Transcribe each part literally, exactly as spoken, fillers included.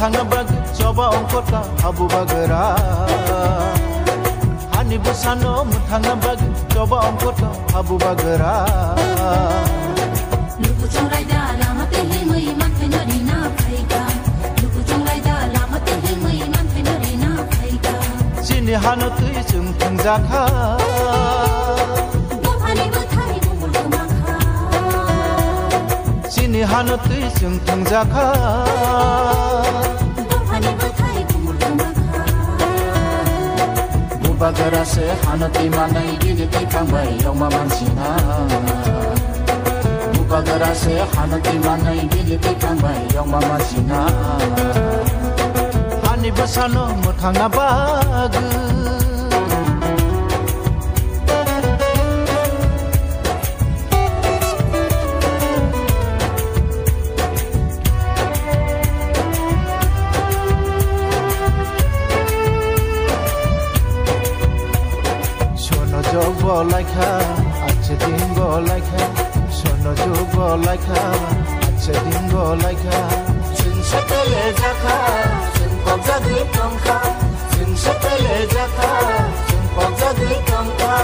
Thangna bagwi choba ongkota habu bagra. Hani bwsano mwthangna bagwi choba ongkota habu bagra. Luku chongraida lama twi himwi manthai no rina phaika. Luku chongraida lama twi himwi manthai no rina phaika. Chini hano twi chwng thwngjakha. Buphani bwthai bumul kwmakha. Chini hano twi chwng thwngjakha. Buphani bwthai bumul kwmakha. Bubagra se hano twi manai bini twi thangbai yongma mansina. Bubagra se hano twi manai bini twi thangbai yongma mansina. Hani bwsano mwthangna bagwi. Sono jog bo laikha, ache din bo laikha. Sono jog bo laikha, ache din bo laikha. Chwng sepele jakha, chwng kok jagwi tongkha. Chwng sepele jakha, chwng kok jagwi tongkha.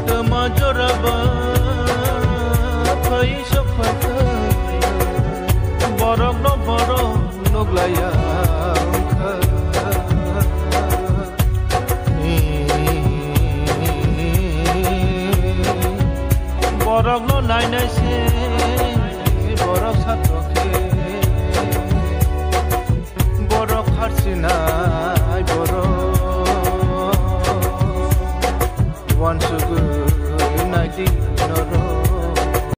Tama joraba phai sok phai kha, borok no borok nuk laya wngkha. Borok no nai nai se